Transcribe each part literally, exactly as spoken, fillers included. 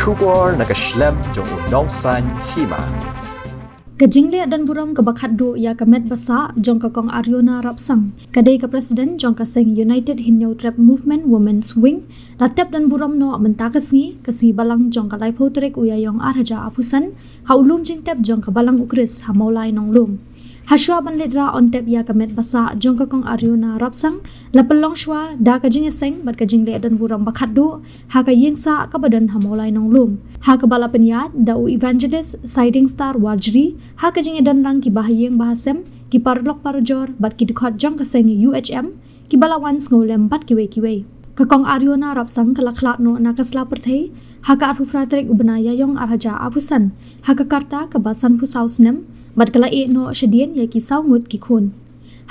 Khubor na ka shlem jong u Nongsaiñ Hima. Ka jingleh don burom kaba khatduh ïa ka met ba sah jong ka Kong Ariona Rapsang, ka dei ka President jong ka seng United Hynñiewtrep Movement Women's Wing, la tep don burom noh mynta ka sngi, ka sngi Balang jong ka laiphew tarik u Ïaïong arhajar arphew san, ha u lum jingtep jong ka Balang u Khrist ha Mawlai Nonglum. Hashwa ban leit rah on tep ïa ka met ba sah jong ka Kong Ariona Rapsang, la pynlong shwa da ka jingïaseng bad ka jingleh don burom ba khatduh ha ka ïing sah kaba don ha Mawlai Nonglum, ha kaba la pynïaid da u Evangelist Siding Star Warjri, ha ka jingïadon lang ki bahaïing bahasem, ki paralok parajor bad ki dkhot jong ka seng U H M, kiba la wan sngewlem bad kiwei kiwei. Ka Kong Ariona Rapsang ka la khlad noh na ka sla pyrthei ha ka arphew phra tarik u bnai Ïaïong arhajar arphew san, ha ka rta kaba sanphew saw snem, bad ka la ïeh noh shadien ïa ki saw ngut ki khun.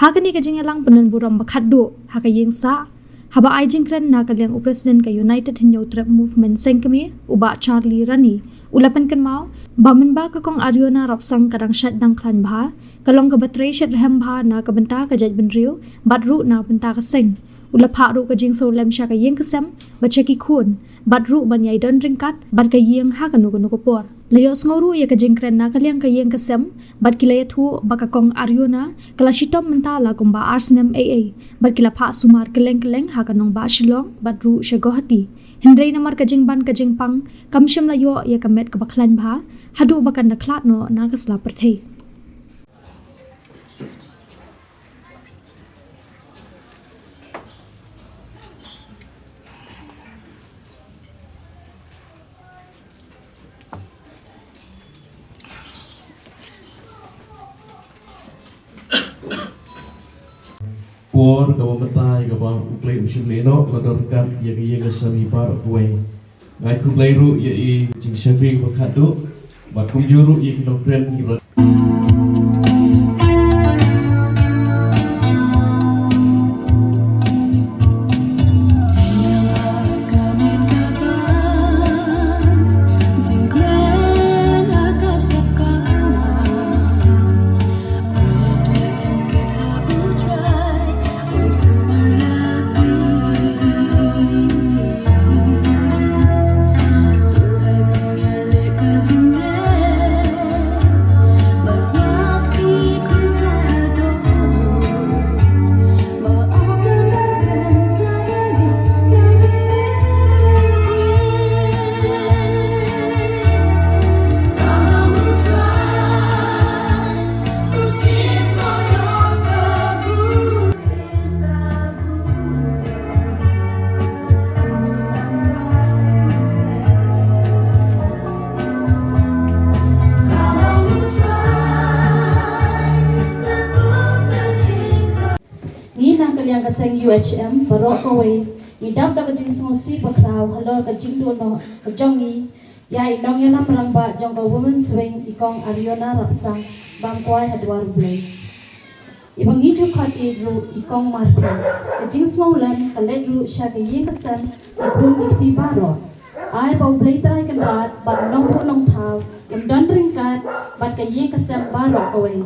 Ha kane ka jingïalang pyndon burom ba khatduh ha ka ïing sah, haba ai jingkren na ka liang u President ka United Hynñiewtrep Movement Seng Kmie, u Bah Charlie Rani, u la pynkynmaw ba mynba ka Kong Ariona Rapsang ka dang shait dang khlaiñ bha, ka long kaba trei shitrhem bha na ka bynta ka jaitbynriew bad ruh na bynta ka seng. U la phah ruh ka jingsngewlem sha ka ïing ka sem bad sha ki khun, bad ruh ban ïai don ryngkat bad ka ïing ha kano kano ka por. La ïohsngew ruh ïa ka jingkren na ka liang ka ïing ka sem, bad ki la ïathuh ba ka Kong Ariona ka la shitom mynta la kumba ar snem eiei, bad ki la phah sumar kylleng kylleng ha ka nongbah Shillong bad ruh sha Guwahati. Hynrei namar ka jingban ka jingpang kam shym la ïoh ïa ka met kaba khlaiñ bha, haduh ba kan da khlad noh na ka sla pyrthei. Por kaba mynta ïa kaba u Blei u shim lehnoh, la don ryngkat ïa ka ïing ka sem hi baroh kawei. Nga ai khublei ruh ïa i jingshakri ba khatduh, bad kumjuh ruh ïa ki nongkren kiba Ngi na ka liang ka seng U H M baroh kawei, ngi dap da ka jingsngewsih bakhraw halor ka jingduh noh ka jong ngi ïa i nongïalam rangbah jong ka Women's Wing, i Kong Ariona Rapsang, bam kwai ha dwar U Blei. Iba ngi ju khot ïa i ruh i Kong Marphi. Ka jingsngewlem ka leit ruh sha ka ïing ka sem, ki khun ki kti baroh. Ai ba U Blei Trai Kynrad bad u nongbuh nongthaw un don ryngkat bad ka ïing ka sem baroh kawei.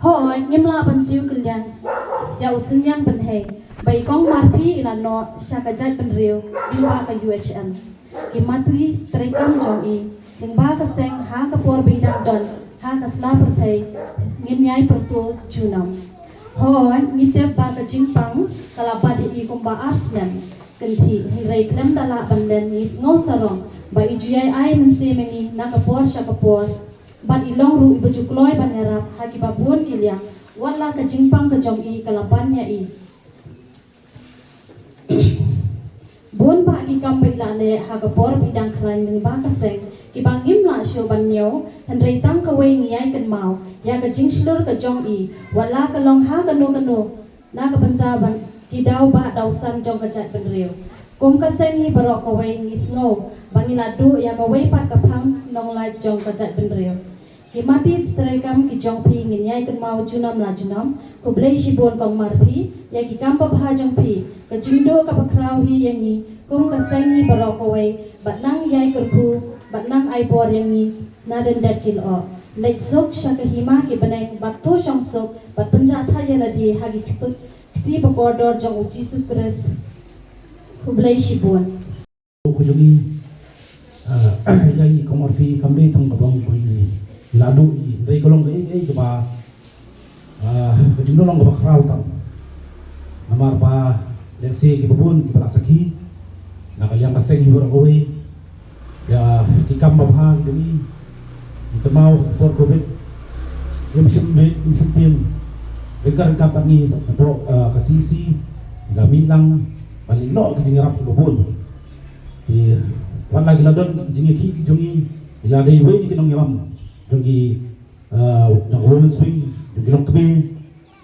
Hooid, ngim lah ban siew kylliang ïa u synñiang bynhei ba i Kong Marphi i la noh sha ka jaitbynriew lyngba ka U H M. Ki mati treikam jong i lyngba ka seng ha ka por ba i dang don ha ka sla pyrthei, ngin ïai pyrto junom. Hooid, ngi tip ba ka jingpang ka la bat ïa i kumba ar snem kynthih, hynrei khlem da lah ban len ngi sngew sarong ba i ju ïai ai mynsiem ïa ngi na ka por sha ka por. Bad i long ruh iba ju kloi ban ïarap ha kiba bun ki liang, wat la ka jingpang ka jong i ka la ban ïa i. Bun bah ki kam ba i la leh ha ka por ba i dang khlaiñ lyngba ka seng, kiba ngim lah shuh ban ñiew, hynrei tang kawei ngi ïai kynmaw ïa ka jingshlur ka jong i, wat la ka long ha kano kano na ka bynta ban ki daw bah daw san jong ka jaitbynriew. Kum ka seng hi baroh kawei ngi sngew ba ngi la duh ïa kawei pat ka phang nonglait jong ka jaitbynriew. Ki mati treikam ki jong phi ngin ïai kynmaw junom la junom. Khublei shibun Kong Marphi ïa ki kam babha jong phi, ka jingduh kaba khraw hi ïa ngi kum ka seng hi baroh kawei, bad nang ïai kyrkhu bad nang ai bor ïa ngi na dyndet ki lyoh. Leit suk sha ka hima ki bneng bad to shong suk bad pynjah thait ïa lade ha ki kti, kti ba kordor jong u Jisu Khrist. Khublei shibun. Ko jong i, ah, Ïa i Kong Murphy kam dei tang ka bang ba i la duh i, hynrei ka long kaei kaei kaba, ah, ka jingdon long kaba khraw tam. Namar ba lehse kiba bun kiba la sakhi na ka liang ka seng hi baroh kawei ïa ki kam babha ki jong i, ki kynmaw ha ka por covid. Im shym bit, im shym tieng, ryngkat ryngkat bad ngi hapoh, ah, ka C E C, ngi la mih lang ban leit noh ki jingïarap kiba bun. Ki, wat la ki la don ki jingïakhih ki jong ngi, ki la dei iwei na ki nongïalam jong ki, ah, na ka Women's Wing jong ki longkmie,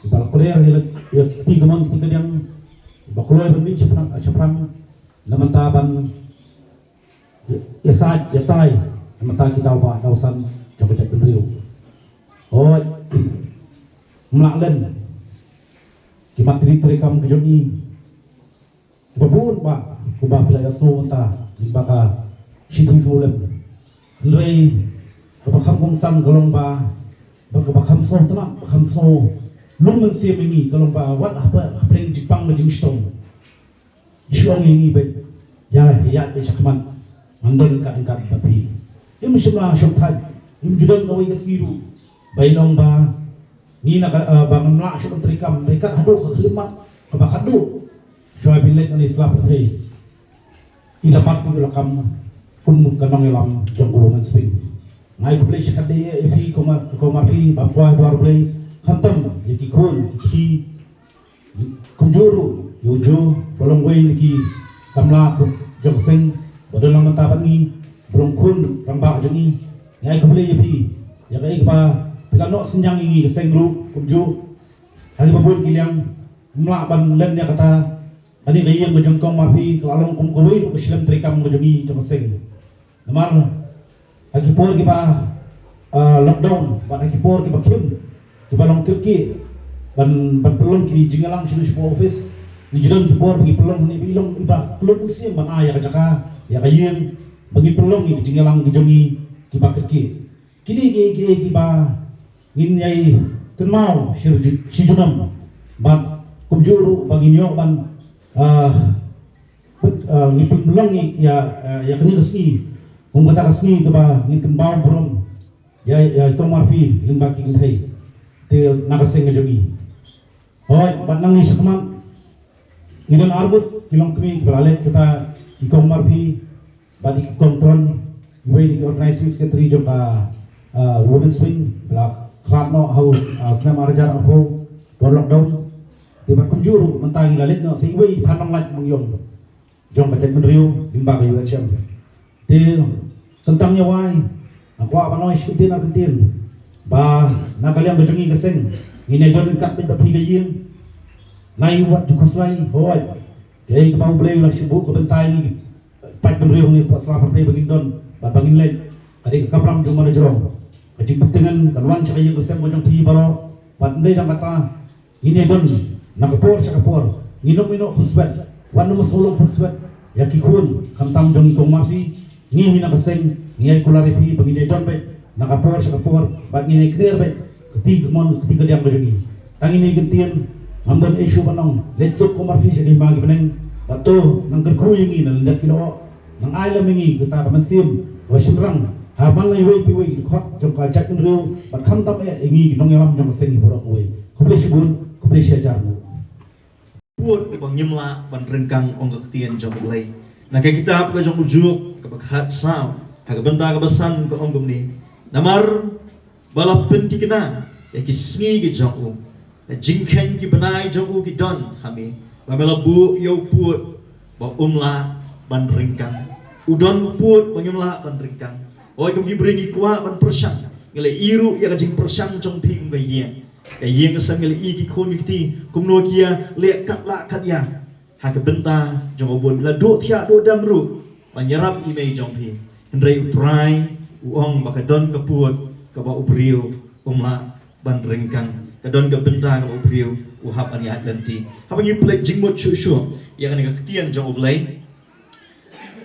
kiba la kular ïa la, ïa ki kti kamon kti kadiang, kiba kloi ban mih shaphrang, shaphrang na bynta ban ïasaid ïatai na bynta ki daw ba daw san jong ka jaitbynriew. Hooid, ym lah len ki mat treikam ki jong ngi kiba bun ba kumba phi la ïasngew mynta lyngba ka shithi sngewlem. Hynrei kaba kham kongsan ka long ba, ba kaba kham sngewtynnat, ba kham sngewlung mynsiem ïa ngi ka long ba wat hapdeng, hapdeng jingpang ka jingshitom, i shu ong ïa ngi beit, ïa, ïa beit shakhmat, ngan don ryngkat ryngkat bad phi. Im shym la shongthait, im ju don kawei ka sngi ruh ba i long ba ngi na ka, eh, ba ngam lah shuh ban treikam, ryngkat haduh ka khyllipmat kaba khatduh shuwa ban leit na i sla pyrthei. I la bat bad i la kam kum ka nongïalam jong ka Women's Wing. Nga ai khublei shikatdei ïa phi Kong Mar-, Kong Murphy, ba kwah duwar Blei, khamtam ïa ki khun ki kti, kumjuh ruh ïa u Joe ba long uwei na ki samla jong ka seng ba don lang mynta bad ngi, ba long khun rangbah jong ngi. Nga ai khublei ïa phi ïa kaei kaba phi la noh synñiang ïa ngi ka seng ruh kumjuh. Ha kiba bun ki liang ym lah ban len ïa kata, kane ka ïing ka jong Kong Murphy ka la long kum kawei ruh ka shlem treikam ka jong ngi jong ka seng. Namar ha ki por kiba, ah, lockdown bad ha ki por kiba khim, kiba long kyrkieh ban, ban pynlong ki jingïalang sha, sha office, ngi ju don ki por ba ngi pynlong hangne ba i long iba khlem mynsiem ban ai ïa ka jaka, ïa ka ïing ba ngi pynlong ïa ki jingïalang ki jong ngi kiba kyrkieh. Kine ki, ki, kiba ngin ïai kynmaw shi, shi junom bad kumjuh ruh ba ngin ïoh ban, ah, ah, ngin pynlong ïa, ah, ïa kane ka sngi kum kata ka sngi kaba ngin kynmaw burom ïa, ïa i Kong Murphy lyngba ki kynthei te na ka seng ka jong ngi. Hooid, bad nangne shakhmat ngi don arngut ki longkmie kiba la leit, kata i Kong Murphy bad i Kong Tron, iwei na ki organizing secretary jong ka, ah, Women's Wing, ba la khlad noh ha u, ah, snem ar hajar arphew por lockdown. Te bad kumjuh ruh mynta ngi la leit noh sa iwei i Phan Nonglait Mangiong jong ka jaitbynriew lyngba ka U H M. Te khamtam ïa wai, nga kwah ban ong shi kyntien ar kyntien ba na ka liang ka jong ngi ka seng ngin ïai don ryngkat beit bad phi ka ïing. Nai wat ju khuslai, hooid, kaei kaba U Blei u la shu buh ka bynta ïa ngi paid bynriew hangne hapoh sla pyrthei ba ngin don bad ba ngin leit ka dei ka kamram jong u manajrong. Ka jingpyntngen kan wan sha ka ïing ka sem ka jong phi baroh bad ym dei tang kata, ngin ïa don na ka por sha ka por. Ngin ym ïehnoh khunswet, wat nym sngewlong khunswet ïa ki khun khamtam jong i Kong Murphy. Ngi hi na ka seng ngi ïai kular ïa phi ba ngin ïa don beit na ka por sha ka por bad ngin ïa kner beit ka kti kamon ka kti kadiang ka jong ngi. Tang ine i kyntien, ngam don ei shuh ban ong. Leit suk Kong Murphy sha ka hima ki bneng bad to nang kyrkhu ïa ngi na lyndet ki doh. Nang ai lem ïa ngi kata ka mynsiem kaba shynrang ha man la iwei pa iwei ki dkhot jong ka jaitbynriew bad khamtam eh ïa ngi ki nongïalam jong ka seng hi baroh kawei. Khublei shibun, khublei shihajar nguh. Pud kaba ngim lah ban ryngkang, ong ka ktien jong U Blei na ka kitab ka jong U Job kaba khatsaw ha ka bynta kaba san ka ong kumne: Namar ba la pynthikna ïa ki sngi ki jong u, ka jingkheiñ ki bnai jong u ki don ha me. Ba me la buh ïa u pud ba um lah ban ryngkang. U don u pud ba ngim lah ban ryngkang. Hooid, kum ki briew ngi kwah ban pyrshang, ngi la ïohi ruh ïa ka jingpyrshang jong phi kum ka ïing. Ka ïing ka sem ngi la ïohi ki khun ki kti kumno ki ïa leh kat lah kat ïa ha ka bynta jong u bun, la duh thiah duh dem ruh ban ïarap i mei jong phi. Hynrei U Trai u ong ba ka don ka pud kaba u briew um lah ban ryngkang, ka don ka bynta kaba u briew u hap ban ïaid lynti. Haba ngi peit jingmut shuh shuh ïa kane ka ktien jong U Blei,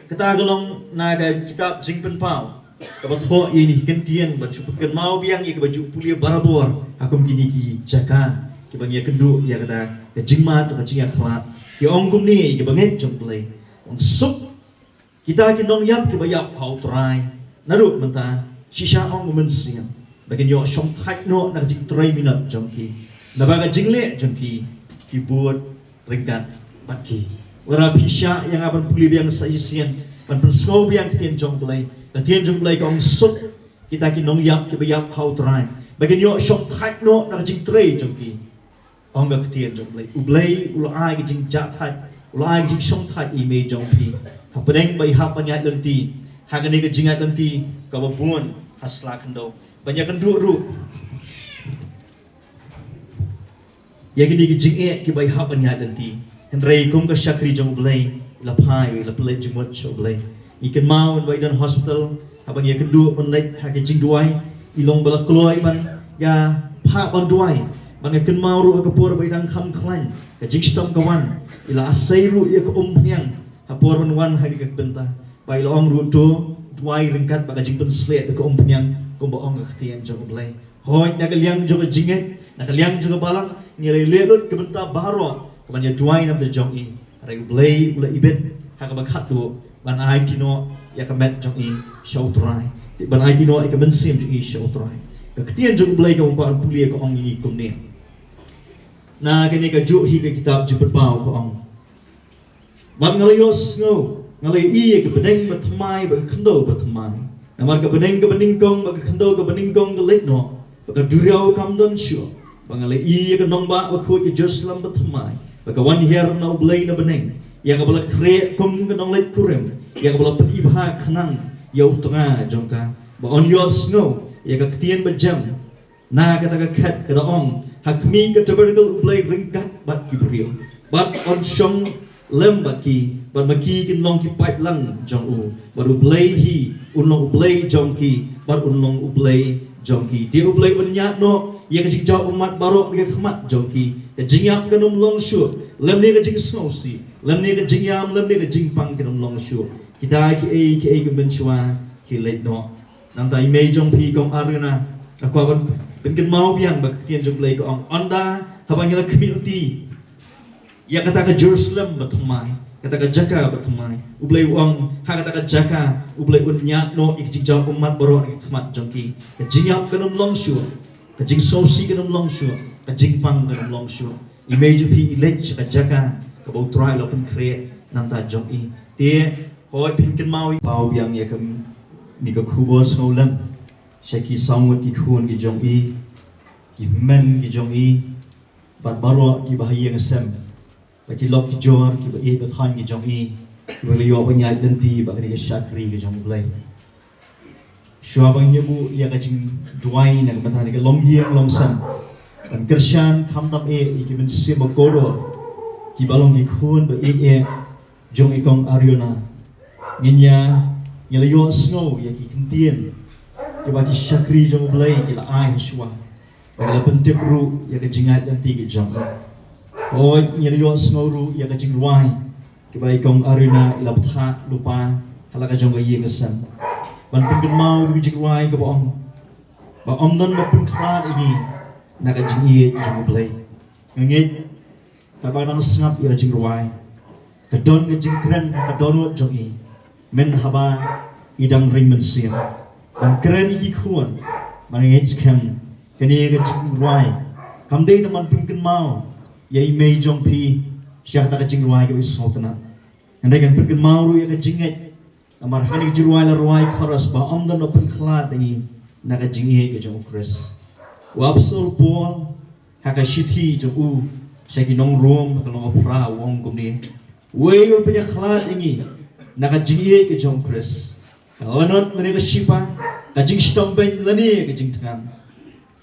kata ka long na ka kitab Jingpynpaw kaba thoh ïa kine ki ktien, ba ju pynkynmaw biang ïa kaba ju pule barabor ha kum kine ki jaka kiba ngi ïakynduh ïa kata ka jingmad, ka jingïakhlad. Ki ong kumne ïa kiba ngeit jong U Blei: Ong suk Kita ki nongïap kiba ïap ha U Trai, naduh mynta shisha, ong u Mynsiem, ba kin ïoh shongthait noh na ka jingtrei minot jong ki, naba ka jingleh jong ki, ki bud ryngkat bad ki. Lada phi shah ïa nga ban pule biang sa shisien, ban pynsngew biang ka ktien jong U Blei, ka ktien jong U Blei ka ong, suk kita ki nongïap kiba ïap ha U Trai, ba kin ïoh shongthait noh na ka jingtrei jong ki. Ong ka ktien jong U Blei, U Blei u la ai ka jingjahthait, u la ai ka jingshongthait ïa i mei jong phi. Hapdeng ba i hap ban ïaid lynti ha kane ka jingïaid lynti kaba bun ha sla khyndew, ban ïakynduh ruh ïa kine ki jingeh kiba i hap ban ïaid lynti. Hynrei kum ka shakri jong U Blei, i la phai, i la pynleit jingmut sha U Blei. I kynmaw ba i don hospital, haba ngi ïakynduh ban leit ha ka jingduwai, i long ba la kloi ban ïa phah ban duwai. Bad nga kynmaw ruh ha ka por ba i dang kham khlaiñ, ka jingshitom ka wan, i la asei ruh ïa ka umphniang ha por ban wan ha ka bynta. Ba i la ong ruh, to duwai ryngkat bad ka jingpynshlur da ka umphniang, kumba ong ka ktien jong U Blei. Hooid, na ka liang jong ka jingngeit, na ka liang jong ka balang, ngi la leh lut ka bynta baroh kaban ïa duwai na ka bynta jong i. Hynrei U Blei u la ibit ha kaba khatduh ban aiti noh ïa ka met jong i sha U Trai, ban aiti noh ïa ka mynsiem jong i sha U Trai. Ka ktien jong U Blei kaba nga kwah ban pule ka ong ïa ngi kumne. Na kane kajuh hi ka kitab Jingpynpaw ka ong, bad nga la ïohsngew, nga la ïohi ïa ka bneng bathymmai bad ka khyndew bathymmai. Namar ka bneng kaba nyngkong bad ka khyndew kaba nyngkong ka leit noh, bad ka duriaw kam don shuh. Bad nga la ïohi ïa ka nongbah bakhuid, ka Jerusalem bathymmai, bad ka wan hiar na U Blei na bneng, ïa kaba la khreh kum ka nongleit kurim, ïa kaba la pynibha khnang ïa u tnga jong ka. Bad yn ïohsngew ïa ka ktien bajem na kata ka khet, ka da ong, ha khmih ka tabernacle U Blei ryngkat bad ki briew, bad yn shong lem bad ki, bad ma ki kin long ki paidlang jong u, bad U Blei hi un long U Blei jong ki, bad un long U Blei jong ki. Te U Blei un ñiad noh ïa ka jingjaw ummat baroh na ka khmat jong ki. Ka jingïap kan ym long shuh, lymne ka jingsngewsih, lymne ka jingïam, lymne ka jingpang kan ym long shuh. Kita kiei kiei ki mynshuwa ki leit noh. Nangta i mei jong phi Kong Ariana, nga kwah ban pynkynmaw biang ba ka ktien jong U Blei ka ong, ynda haba ngi la khmih lynti ïa kata ka Jerusalem bathymmai, kata ka jaka bathymmai, U Blei u ong, ha kata ka jaka U Blei un ñiad noh ïa ka jingjaw ummat baroh na ka khmat jong ki. Ka jingïap kan ym long shuh, ka jingsngewsih kan ym long shuh, ka jingpang kan ym long shuh. I mei jong phi i leit sha ka jaka kaba U Trai u la pynkhreh na ka bynta jong i. Te hooid, phin kynmaw, paw biang ïa kane ka khubor sngewlem sha ki saw ngut ki khun ki jong i, ki hynmen ki jong i, bad baroh kiba ha ïing ha sem, bad ki lok ki jor, kiba ïeit ba thaiñ ki jong i, kiba la ïoh ban ïaid lynti bad kane ka shakri ka jong U Blei. Shuwa ba ngin ïa buh ïa ka jingduwai na ka bynta kane ka longïing longsem, ban kyrshan khamtam eh ïa ki mynsiem ba kordor, kiba long ki khun ba ïeit eh jong i Kong Ariana. Ngin ïa, ngin ïa ïohsngew ïa ki ktien kiba ki shakri jong U Blei ki la ai shuwa, ba ki la pyntip ruh ïa ka jingïaid lynti ka jong i. Hooid, ngin ïa ïohsngew ruh ïa ka jingrwai kiba i Kong Ariana i la bthah lypa ha la ka jong ka ïing ka sem, ban pynkynmaw ïa ka jingrwai kaba ong, ba ym don ba pynkhlad ïa ngi na ka jingïeit jong U Blei. Nga ngeit katba nga dang sngap ïa ka jingrwai, ka don ka jingkren ha ka dohnud jong i, myn haba i dang ring mynsiem, ban kren ïa ki khun. Bad nga ngeit skhem kane ka jingrwai kam dei tang ban pynkynmaw ïa i mei jong phi sha kata ka jingrwai kaba i sngewtynnat, hynrei kan pynkynmaw ruh ïa ka jingngeit. Namar ha kane ka jingrwai la rwai chorus ba ym don ba pynkhlad ïa ngi na ka jingïeit ka jong U Khrist. U Apostol Paul ha ka shithi jong u sha ki nong Rom, ha ka lynnong phra, u ong kumne: Uei uba pynïakhlad ïa ngi na ka jingïeit ka jong U Khrist? Ka lanot lane ka shipa, ka jingshitom beiñ lane ka jingthngan,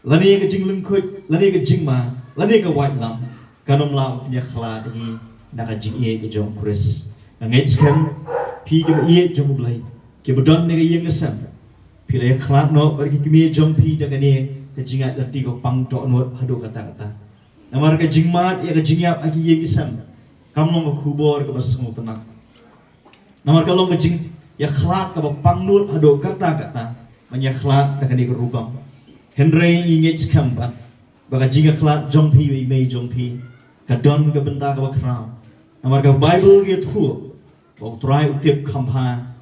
lane ka jinglyngkhuit, lane ka jingma, lane ka waitlam, kan ym lah ban pynïakhlad ïa ngi na ka jingïeit ka jong U Khrist. Nga ngeit skhem phi kiba ïeit jong U Blei, kiba don ha ka ïing ka sem, phi la ïakhlad noh bad ki kmie jong phi da kane ka jingïaid lynti kaba pang dohnud haduh katta katta. Namar ka jingmad ïa ka jingïap ha ki ïing ki sem kam long ka khubor kaba sngewtynnat. Namar ka long ka jingïakhlad kaba pang dohnud haduh katta katta ban ïakhlad da kane ka rukom. Hynrei ngi ngeit skhem pat ba ka jingïakhlad jong phi bad i mei jong phi ka don ka bynta kaba khraw. Namar ka Baibl ka ïathuh ba U Trai u tip kham bha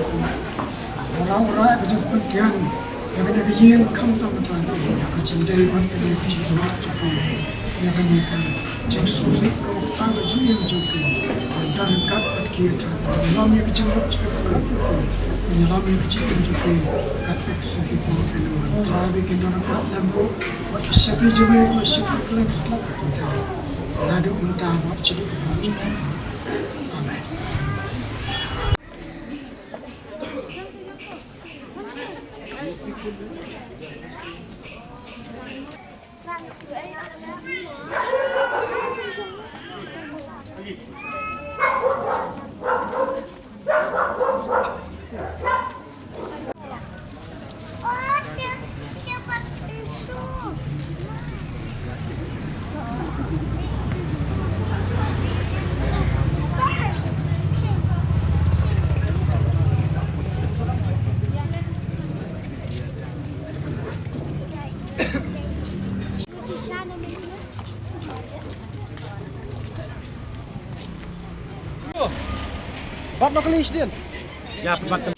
jingkhuid. Ora ora ka jingpyntian ïa kane ka ïing khamtam, Trai, ïa ka jingdei bad ka jingdei jong ki, ïa kane ka jingsngewsih ka bynta ka jingim jong ki. Don ryngkat bad ki, Trai, ïalam ïa ka jingim jong ki, ïalam ïa ka jingim jong ki. Katba ki por ki la wan, Trai, ba kin don ryngkat lem ruh bad ki shakri jong me, ki shakri kylleng kylleng, Trai. Naduh mynta bad shaduh ki por jong ki. Amen. Bat na kali sdin. Ya, bat.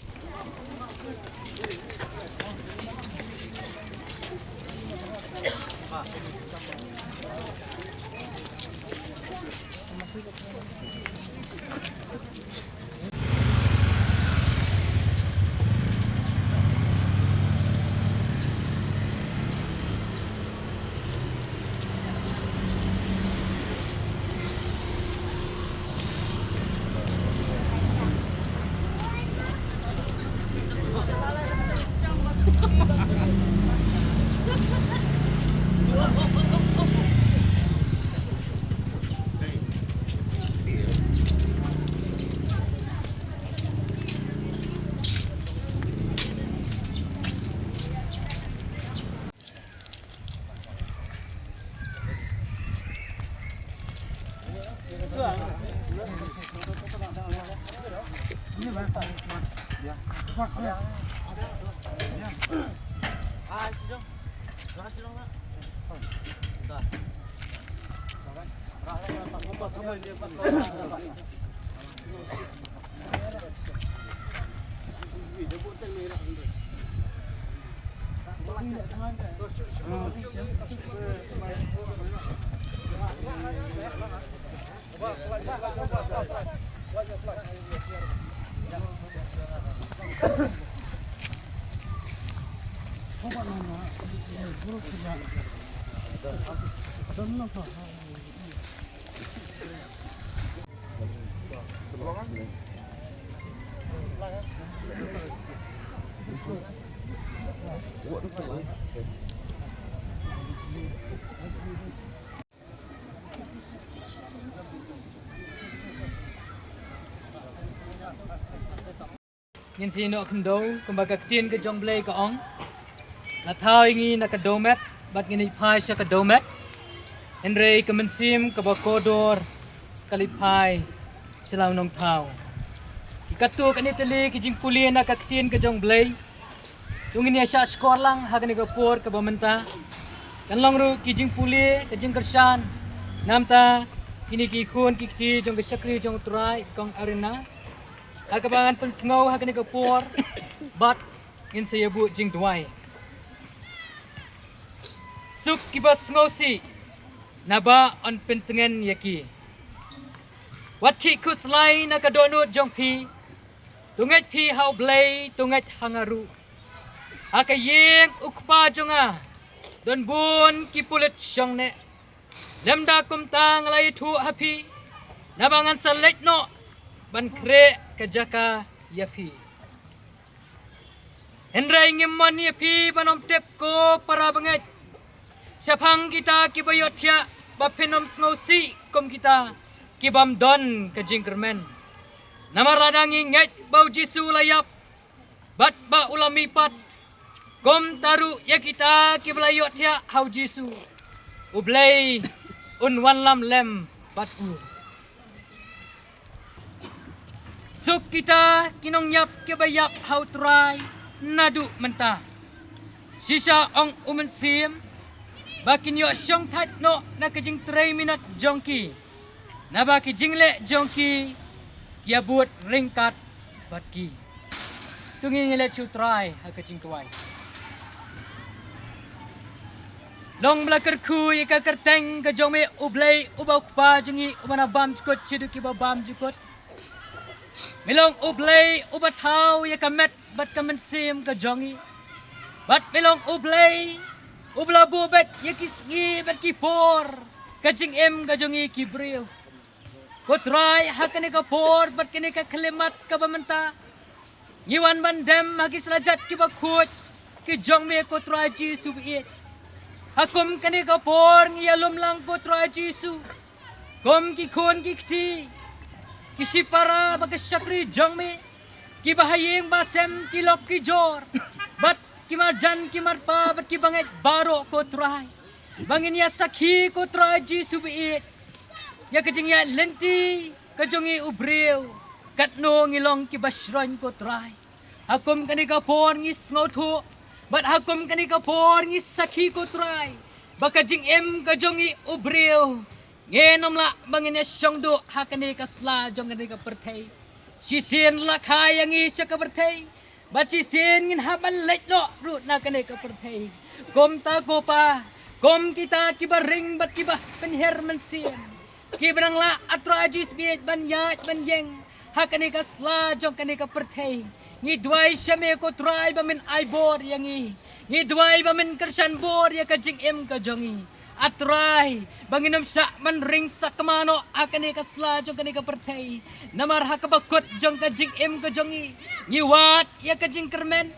Ngin sa ïeh noh khyndew, kumba ka ktien ka jong U Blei ka ong: La thaw ïa ngi na ka dewmet, bad ngin ïa phai sha ka dewmet. Hynrei ka mynsiem kaba kordor ka la ïa phai sha la u nongthaw. Ki katto katne tylli ki jingpule na ka ktien ka jong U Blei, to ngin ïa shah shkor lang ha kane ka por kaba mynta. Kan long ruh ki jingpule, ka jingkyrshan. Namar ta Kine ki khun ki kti jong ka shakri jong u Trai, kong Arina. Ha kaba ngan pynsngew ha kane ka por, bad ngin sa ïa buh jingduwai. Suk kiba sngewsih, naba yn pyntngen ïa ki. Wat khih khuslai na ka dohnud jong phi. To ngeit phi ha U Blei, to ngeit ha nga ruh. Ha ka ïing u kpa jong nga don bun ki pulit shongneh. Lymda kumta nga la ïathuh ha phi, naba ngan sa leit noh ban khreh ka jaka ïa phi. Hynrei ngim mon ïa phi ban ym tip, ko para bangeit, shaphang kita kiba ïohthiah, ba phin ym sngewsih kum kita ki bym don ka jingkyrmen. Namar lada ngi ngeit ba U Jisu u la ïap bad ba u la mihpat, kumta ruh ïa kita kiba la ïohthiah ha U Jisu, U Blei un wanlam lem bad u. Suk kita ki nongïap kiba ïap ha U Trai naduh mynta. Shisha, ong U Mynsiem, ba kin ïoh shongthait noh na ka jingtrei minot jong ki, naba ki jingleh jong ki ki ïa bud ryngkat bad ki. To ngin ïaleit sha U Trai ha ka jingduwai. Long ba la kyrkhu ïa ka kyrteng ka jong me, U Blei uba u Kpa jong ngi, uba na bymjukut shaduh kiba bymjukut. Me long U Blei uba thaw ïa ka met bad ka mynsiem ka jong ngi. Bad me long U Blei uba la buh beit ïa ki sngi bad ki por ka jingim ka jong ngi ki briew. Ko Trai, ha kane ka por bad kane ka khyllipmat kaba mynta, ngi wan ban dem ha ki slajat kiba khuid ki jong me, ko Trai Jisu baieit. Ha kum kane ka por ngi ïalum lang, ko Trai Jisu, kum ki khun ki kti, ki shipara bad ki shakri jong me, kiba ha ïing ba sem, ki lok ki jor, bad ki marjan ki marpa bad ki bangeit baroh, ko Trai, ba ngin ïa sakhi, ko Trai Jisu baieit, ïa ka jingïaid lynti ka jong ngi u briew, katno ngi long kiba shroin, ko Trai. Ha kum kane ka por ngi sngewthuh, bad ha kum kane ka por ngi sakhi, ko Trai, ba ka jingim ka jong ngi u briew, ngin ym lah ba ngin ïa shong duh ha kane ka sla jong kane ka pyrthei. Shisien la kha ïa ngi sha ka pyrthei, bad shisien ngin hap ban leit noh ruh na kane ka pyrthei. Kumta, ko Pa, kum kita kiba ring bad kiba pynher mynsiem, kiba nang lah, A Trai Jisu baieit, ban ïaid ban ïeng ha kane ka sla jong kane ka pyrthei, ngi duwai sha me, ko Trai, ba men ai bor ïa ngi. Ngi duwai ba men kyrshan bor ïa ka jingim ka jong ngi, A Trai, ba ngin ym shah ban ring sakma noh ha kane ka sla jong kane ka pyrthei. Namar ha kaba kut jong ka jingim ka jong ngi, ngi wad ïa ka jingkyrmen,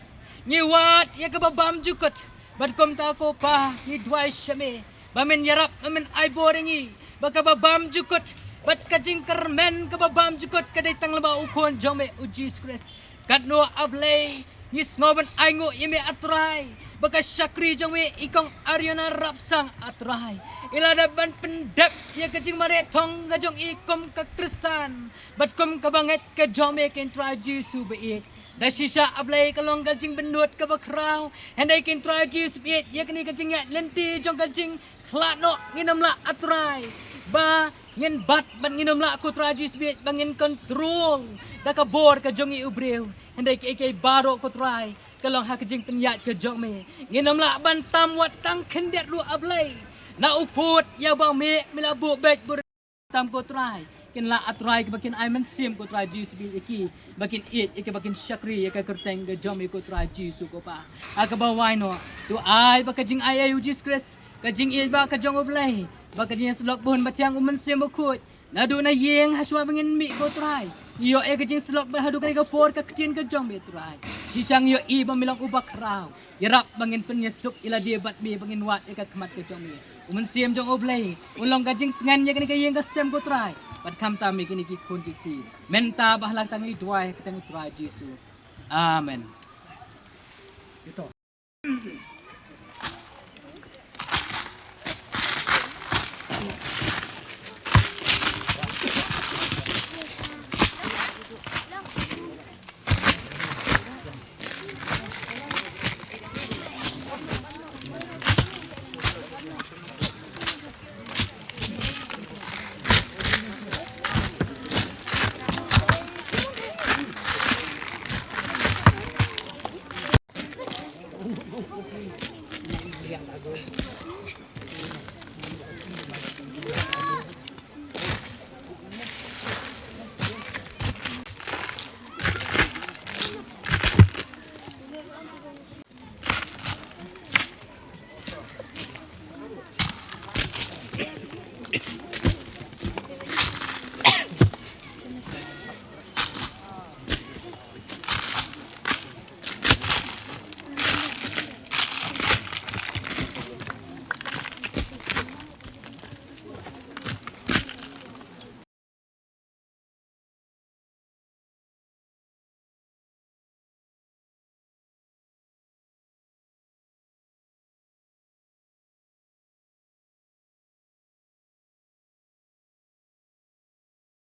ngi wad ïa kaba bymjukut. Bad kumta, ko Pa, ngi duwai sha me ba men ïarap, ba men ai bor ïa ngi, ba kaba bymjukut bad ka jingkyrmen kaba bymjukut ka dei tang lyngba U Khun jong me, U Jisu Khrist. Katno, A Blei, ngi sngew ban ainguh ïa me, A Trai, ba ka shakri jong me i kong Ariana Rapsang, A Trai, i la dep ban pyndep ïa ka jingmareh thong ka jong i kum ka Khristan bad kum ka bangeit ka jong me, ko Trai Jisu baieit. Da shisha, A Blei, ka long ka jingpynlut kaba khraw, hynrei, ko Trai Jisu baieit, ïa kane ka jingïaid lynti jong ka jingkhlad noh ngin ym lah, A Trai, ba ngin bat, bad ngin ym lah, ko Trai Jisu baieit, ba ngin kontrol da ka bor ka jong i u briew. Hynrei kiei kiei baroh, ko Trai, ka long ha ka jingpynïaid ka jong me. Ngin ym lah ban tam wat tang khyndiat ruh, A Blei, na u pud ïa uba me, me la buh beit bad tam, ko Trai. Kin lah, A Trai, ba kin ai mynsiem, ko Trai Jisu baieit, ïa ki ba kin ïeit, ïa ki ba kin shakri ïa ka kyrteng ka jong me, ko Trai Jisu, ko Pa. Ha kaba wai noh, to ai ba ka jingaiei U Jisu Khrist, ka jingïeit ba ka jong U Blei, ba ka jingïasyllok bun ba thiang U Mynsiem Bakhuid, naduh na ïing ha shuwa ba ngin mih, ko Trai, ïoh ïa ka jingsyllok bad haduh kane ka por ka ktien ka jong me, Trai. Shisha ngi ïohi ba me long uba khraw. Ïarap ba ngin pynïasuk ïa lade bad me, ba ngin wad ïa ka khmat ka jong me. U Mynsiem jong U Blei un long ka jingtngen ïa kane ka ïing ka sem, ko Trai, bad khamtam ïa kine ki khun ki kti. Mynta bad ha la ka tang, ngi duwai ha ka kyrteng U Trai Jisu. Amen.